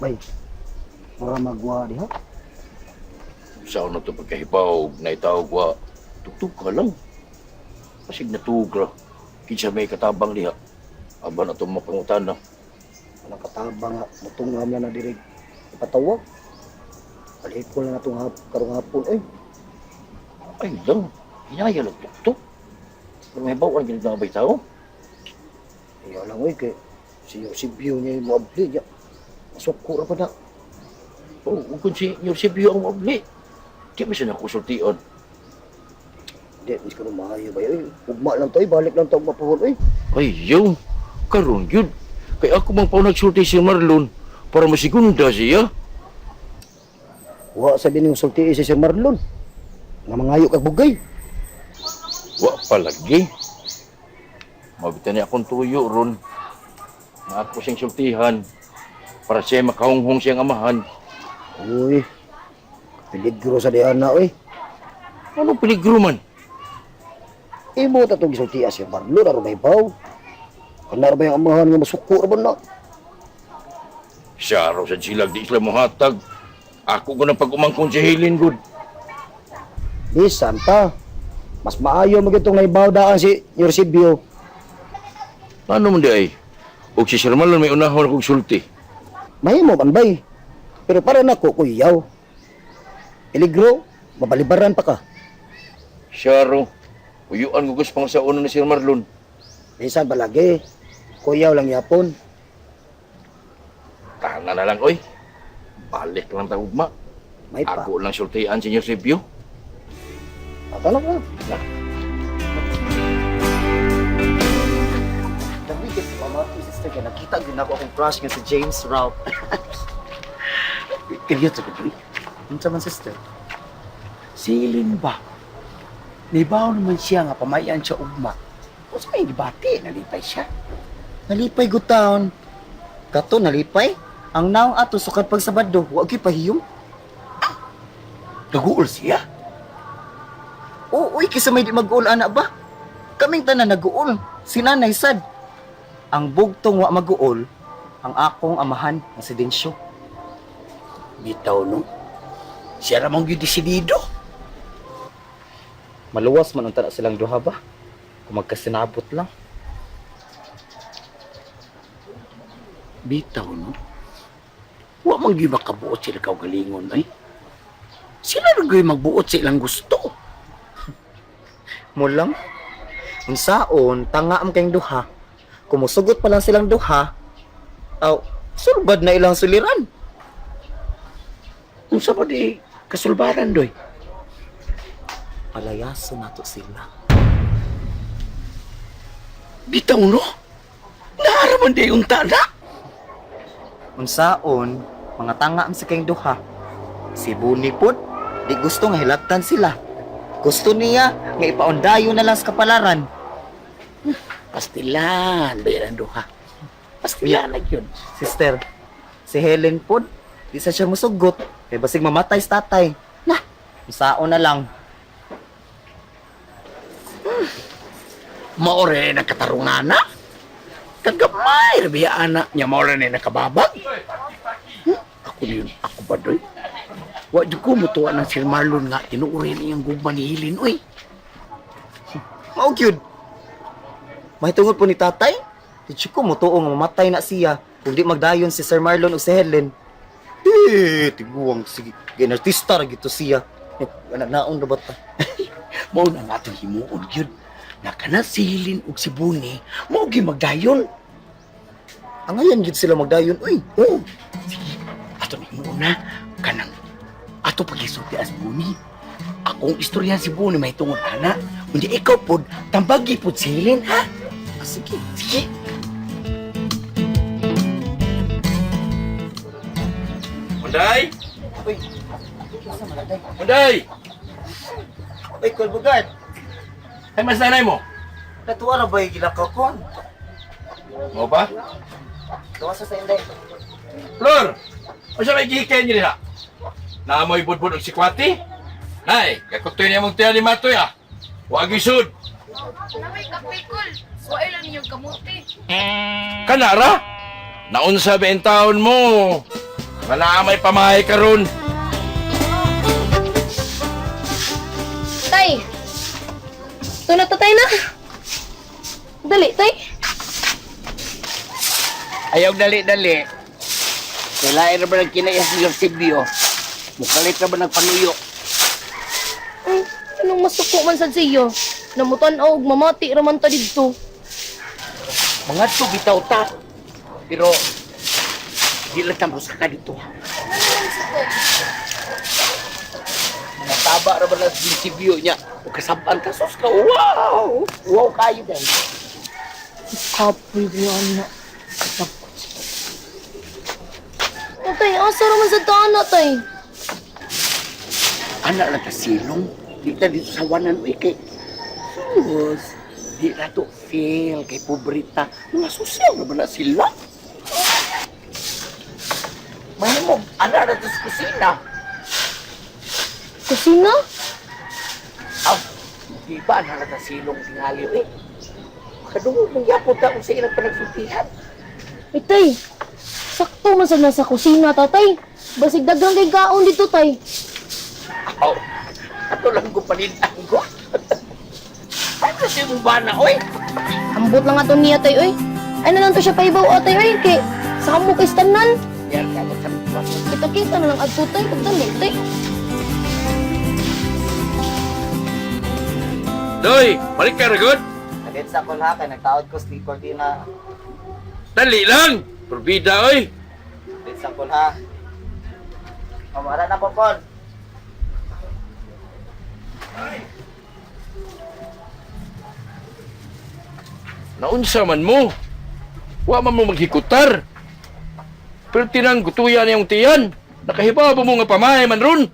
Bay, mura magwa diha. Saan na ito pagkahibaw, naitawag wa, tugtog ka lang. Pasig natugra. Kinsa may katabang diha. Aba na itong mapangutan na. Anang katabang nga, mutungam na na diri. Ipatawag. Balik ko lang atong hap, karong hapon, eh. Ay lang, hinaya lang tuktok. Pero may bawal ginagabay tao. Iya lang, oy, kay si Eusebio niya yung muabli niya. Masuko ra pa na. Oh, kung si Eusebio ang maabli. Di ba siya nakusultion? Di, mis ko maayo ba, oy. Ugma lang to, oy. Balik lang to, mapuhon, oy. Ay, yaw. Karon yun. Kaya ako mang nagsulti si Marlon para masigunda siya. Wa sa din yung sulti si Sir Marlon. Nga mangayo kag bugay. Wa palagi. Mabitan niya akong tuyo ron. Na ako siyang sultihan para siya makahunghong siyang amahan. Uy, peligro sa diana, oy. Ano peligro man? Imo ta tong gisulti si Marlon aron mahibaw. Kana ra ba yung amahan nga masuko ra ba na? Siya raw sa silag di sila muhatag. Ako ko na pag-umangkon si Helen good. Bisan pa. Mas maayo mo gitong nahibaw daan si Eusebio. Ano man di ay? Og si Sir Marlon may unahon akong sulti. Mahimo man bay. Pero para nako kuyaw. Peligro, mabalibaran pa ka. Siya raw. Uyuan ko gusto pang sa una ni Sir Marlon. Bisan pa lagi. Kuyaw lang yapon. Tanga na lang, oy. Balik lang ta ugma. May pa. Ako lang sultian si Eusebio. Atala ka. Dami kay sa pamati, sister, kaya nakita gyud nako akong crush nga si James Ralph. Kaya sa gabi, Unsa man, sister? silin ba? Nibaw naman siya nga pamayan siya ugma. Unsa may gibati, nalipay siya. Nalipay gud taon. Kato nalipay. Ang naong ato sukad pag Sabado, wa gyud pahiyom. Naguol siya. Oo, uy, kisa may di mag-uol ana ba? Kaming tanan nag-uol. Si nanay sad. Ang bugtong wa mag-uol, ang akong amahan nga si Densyo. Bitaw no. Siya ramang gyud desidido. Maluwas man unta na silang duha ba? Kung magkasinabot lang. Bitaw no. Wa man gyud makabuot sila kaugalingon ay. Sila ra gyud magbuot sa ilang gusto. Mo lang. Unsaon, tanga am kayong duha. Kumusugot pa lang silang duha, aw, sulbad na ilang suliran. Unsa pa di kasulbaran doy? Palayaso nato sila. Bitaw no. Naara man di unta na. Unsaon, mga tanga am sa kayong duha. Si Buni pod, di gusto nga hilabtan sila. Gusto niya nga ipaundayo na lang sa kapalaran. Pastilan bayaran duha. Pastilan na gyud. Sister, si Helen pod, di sa siya musugot. Kay basig mamatay sa tatay. Na, unsaon na lang. Maore na katarungana. Kagamay ra biya ana nya maore na nakababag. Ako yun, ako ba doy? Wa jud ko mutuwa ng Sir Marlon nga tinuuri niyang gugma ni Hilin oy. Mao gyud. Mahitungod po ni tatay, di jud ko mutuo nga mamatay na siya kung di magdayon si Sir Marlon o si Helen. Eh, tiguang sige, ginartista ra gito siya. Eh, ana naon ra ba ta? Mao na nga atong himuon gyud. Na kana si Hilin ug si Buni mao gyud magdayon. Angayan gyud sila magdayon, uy. Oo. Sige, ato na himuon na kanang ato pagisulti as Buni. Akong istorya si Buni may tungod ana. Unya ikaw pod tambagi pod si Hilin ha. Ah, sige. Sige. Munday! Uy. Asa man day? Munday! Uy, Kulbugard. Ay, mas nanay mo? Natuwa ra ba yung gilakaw ko? Mo ba? Gawa sa inday. Flor! O siya may gihikin niyo nila? Naamoy budbud og sikwati? Nay, kakutoy niya mong tiyan ni Matoy ah. Wag isud. Naway kapikol. Suwaay lang ninyong kamuti. Kanara? Naunsa ba ang taon mo? Nga naa may pamahay karon. Tay! Ito na to, tay na. Dali, tay. Ayaw dali-dali. Kailangan na ba ng kinaya si Eusebio? Mukalit na ba ng panuyo? Ay, anong masuko man sad siyo? Namutan-aw og mamati raman ta didto. Mga to bitaw ta. Pero, di lang ta ka dito. Mga taba ra ba na si Eusebio niya? O kasabaan ka, sus ka, wow! Wow kayo dahil. Kapoy ko na. Tay, asa raman sad ta ana, tay? Anak lang ta silong. Di ta dito sa wanan, uy, kay... Sus, di na to feel kay pobrita. Mga sosyal na ba na sila? Mahimog, anak na to sa kusina. Kusina? Aw, di ba anak na ta silong tingali, uy? Kadungog mong yapon ta kung sa ilang panagsultihan. Ay, tay. Sakto man sad nasa kusina, tatay. Basig daghang kay kaon dito, tay. Aw, ato lang ko paninang ko. Ano siya mong bana, oy? Ambot lang ato niya, tay, oy. Ay na lang to siya paibaw, atay, oy. Kay, sa kamo kay tanan. Yan ka sa Kita-kita na lang adto, tay. Pagdali, tay. Doy, balik ka ragod. Alit sa kol ha, kay nagtaod ko si Cortina. Dali lang. Purbida oy. Alit sa kol ha. Pamara na po, Paul. Naunsa man mo. Wa man mo maghikutar. Pero tinang gutuya na yung tiyan. Nakahibaw ba mo nga pamahay man ron?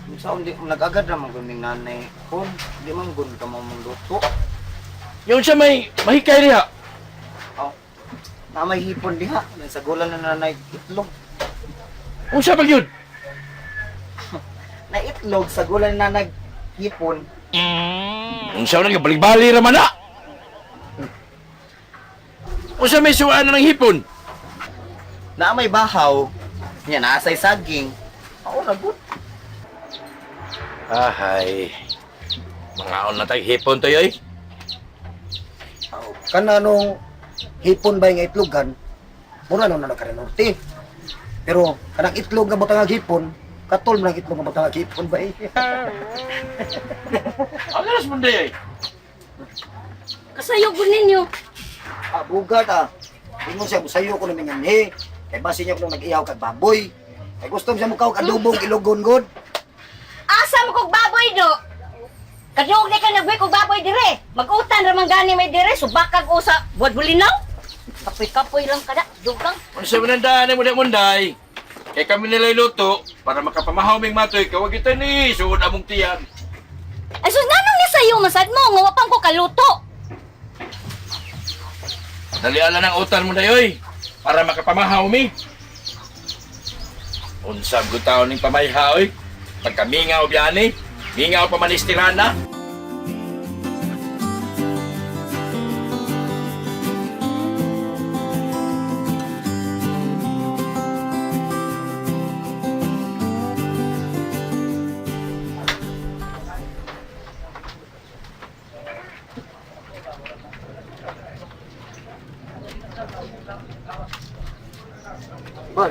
Kung saan di nag-agad ra man gud ning nanay ko, di man gud ka mo luto. Yung siya may mahikay diha. Oh. Na may hipon diha, sa gulan na nanay itlog. Unsa pa gyud? Na itlog sa gulan na nanay hipon. Unsa man balik-bali ra man na. Unsa may suwaan na ng hipon? Na may bahaw. Nya naasay saging. Ako na gud. Ahay. Mangaon na tag hipon tayo eh. Kana nung hipon ba nga itlogan, mura nung nagkarinorte. Pero kanang itlog nga butang hipon, katol man ang itlog nga butang hipon ba eh. Ang alas man day eh. Kasayo ko ninyo. Ah, bugat ah. Ingon siya, musayo ko namin yan eh. Kay base niya kung nag-ihaw kag baboy. Kay gusto siya mukaw adobong ilogon god. Asa mo kog baboy do? Kadugay ni ka nagwi kog baboy dire. Mag-utan ra man gani may dire, subakag usa buwad bulinaw. Kapoy-kapoy lang kada, dugang. Unsa man ang daan mo munday? Kay kami nila'y luto para makapamahaw ming matoy kawag ito ni suod among tiyan. Ay sus nganong ni sayo masad mo nga wa pang ko kaluto. Daliala ng utan mo dayoy para makapamahaw mi. Unsa gud taon ning pamayha oy. Pagkamingaw biyani, mingaw pa man istirana. Bon.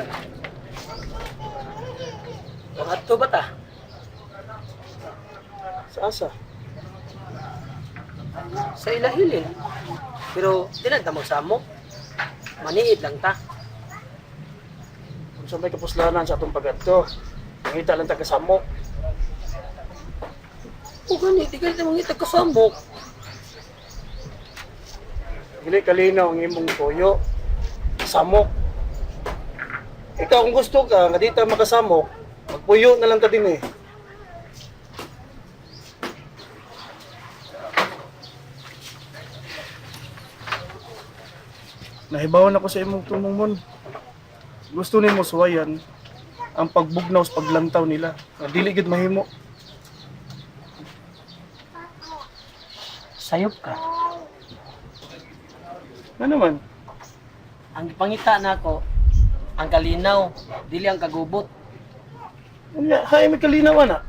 Pangadto ba ta? Sa asa? Sa ilahilin. Pero di lang ta magsamo. Maniid lang ta. Kung saan may kapuslanan sa atong pagadto. Nangita lang taga-samok. O gani, di ka mangita kasamok. Dili kalinaw ang imong toyo. Samok. Ikaw kung gusto ka nga di ta makasamok, magpuyo na lang ta din eh. Nahibawan ako sa imong tumong mon. Gusto nimo suwayan ang pagbugnaw sa paglantaw nila. Nga dili gid mahimo. Sayop ka. Ano naman? Ang gipangita nako ang kalinaw, dili ang kagubot. Unya, hay may kalinaw ana.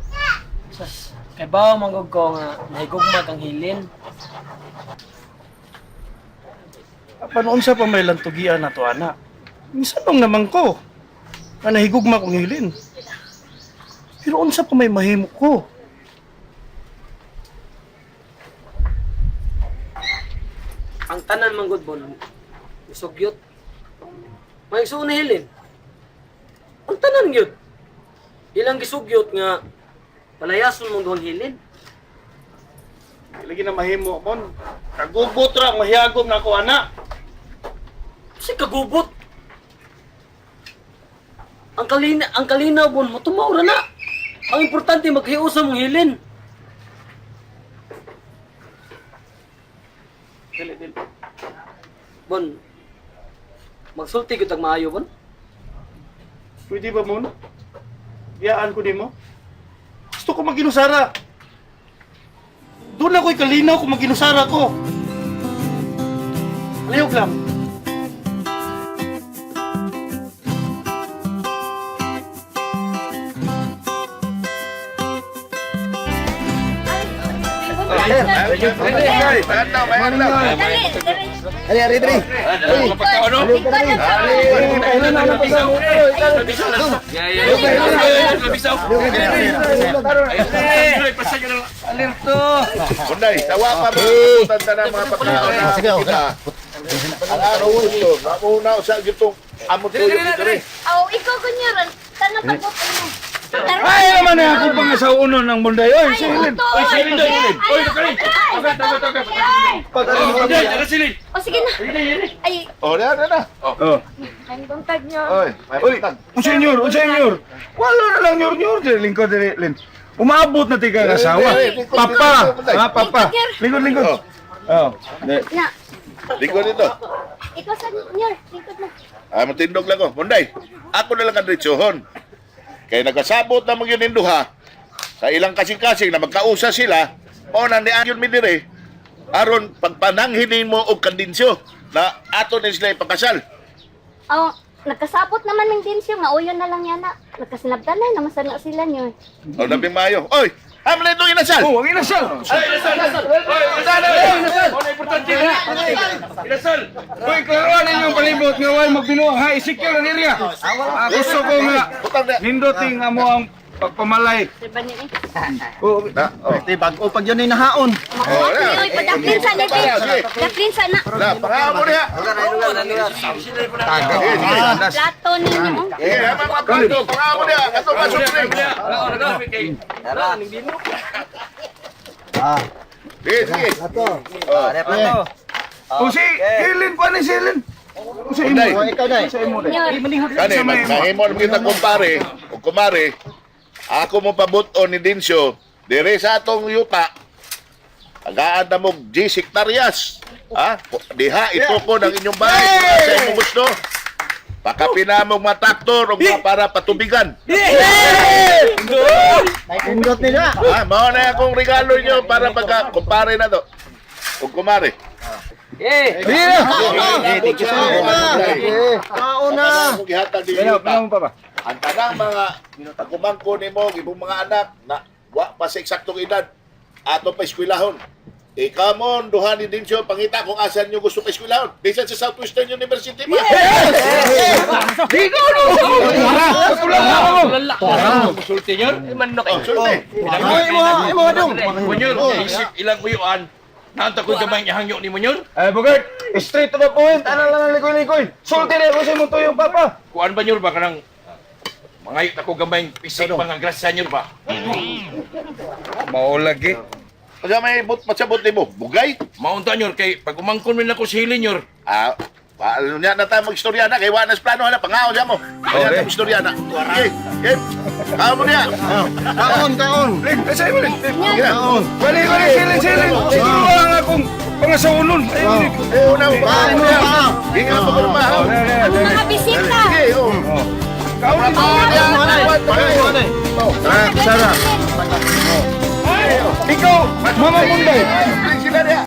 Sas, kay bawo manggod ko nga nahigugma kang Hilin. Apan unsa pa may lantugian na to ana. Misanong naman ko nga nahigugma kong hilin. Pero unsa pa may mahimo ko? Ang tanan manggod bon, isugyot. May igsuon ni Hilin. Ang tanan gyud. Ilang gisugyot nga palayason mong duhang Hilin. Lagi na mahimo mon. Kagubot ra ang mahiyagom na ako ana. Kasi kagubot. Ang kalinaw bon mo tumaw ra na. Ang importante maghiusa mong Hilin. Dili, dili. Bon, magsulti gyud tag maayo bon. Pwede ba mon? Biyaan ko nimo. Gusto ko maginusara. Doon ako'y kalinaw kung maginusara ko. Alihog lang. Ali, ari, diri. Kunday, sawa pa mga kaputan na mga pagkaon na kita. Ang araw gusto, nauna sa gitong amot tuyo dito rin. Aw, ikaw kunyaran. Tanang pagbot mo. Ay naman na akong pangasaunon ng Munday. Oy, si Hilin. Oy, si Hilin. Oy, Oy, O sige na. Ay, Oh, na, na, na. Oh. ang buntag niyo. Oy, may Oy, putang. senyor, o senyor. Wala na lang nyor nyor diri lingkod diri lin. Umabot na tika ang asawa. Papa, ha papa. Lingkod lingkod. Oh. Di. Na, Lingkod dito. ikaw sa nyor, lingkod na. Ah, matindog lang ko. Munday, ako na lang ang diretsohon. Kaya nagkasabot na mga yun duha, sa ilang kasing-kasing na magkausa sila, o na ni mi dire, aron pagpananghinin mo og kandinsyo na ato ni sila ipakasal. Oh, nagkasabot naman ng dinsyo nga uyon na lang yana. Nagkasinabtan na naman sana sila niyo. O nabing maayo. Oy, hamla itong inasal. Oh, ang inasal. Uy, klaroan ninyong palibot nga way magbinuang ha, i-secure ang area. Ah, gusto ko nga Butang na. ninduting amo ang pagpamalay. Diba niyo eh? Oh, Na, oh. Bago pag yun ay nahaon. Makuha ko niyo, padaklin sa na, Daklin sa na. Na, pangamo niya. Sige, sige. Plato ninyo. oh. Sige, ha, mga plato, pangamo niya. Ato ka sumring. Sige, sige. Plato. Oh, si Hilin pa ni si Hilin. Oh, sa imo. Unday. Ikaw na. Sa imo dai. Nyor. Kani, mahimo naman kita kumpare, o kumare, ako mo pabuton ni Dinsyo, dire sa atong yuta, agaan na mo G hektaryas. Ha? Diha, ituko ng inyong bahay. Kung sa imong gusto. Pakapina mong mga traktor o mga para patubigan. Indot nila. Ha? Mao na akong regalo nyo para pagka kumpare na to. O kumare. Eh, Thank you. Kaon na. Gihatag din Pinaw, yuta. pinaw mo papa. Ang tanang mga pagkumangko nimo, imong mga anak na wa pa sa eksaktong edad, ato pa eskwelahon. Ikaw mo, duha ni Dinsyo, pangita kung asan nyo gusto pa eskwelahon. Bisan sa Southwestern University pa. Dito no. Kulang ako. Oh, sulti. Ay, imo imo dong. Munyor, isip ilang uyuan. Naanta ko'y gamay niya hangyo ni Munyor. Eh, Bugart, straight to the point. Ano lang ang likoy-likoy. Sulti na ko sa imong tuyong papa. Kuan ba nyor ba kanang mangayot ako gamay pisik mga grasya nyor ba? Mao lagi. Kasi may but, pasabot nimo, bugay. Maunta nyor kay pag umangkon man ako sa hilin nyor. Ah, paano niya na tayo magstorya na? Kay Wanas plano, hala, pangaon niya mo. Kaya tayo magstorya na. Okay, okay. Kaon mo niya. Kaon, kaon. Lin, eh, sa imo lin. Kaon. Bali, bali, silin, silin. Siguro wala nga akong pangasaunon. Ayun, lin. Eh, una mo, pangaon mo niya. Ah. Hinga mo ko na Oh, Ang mga bisita. Sige, oh. Kaon ni Pangaon niya. Pangaon. Sara. Ikaw, Mama Munday. Sila niya.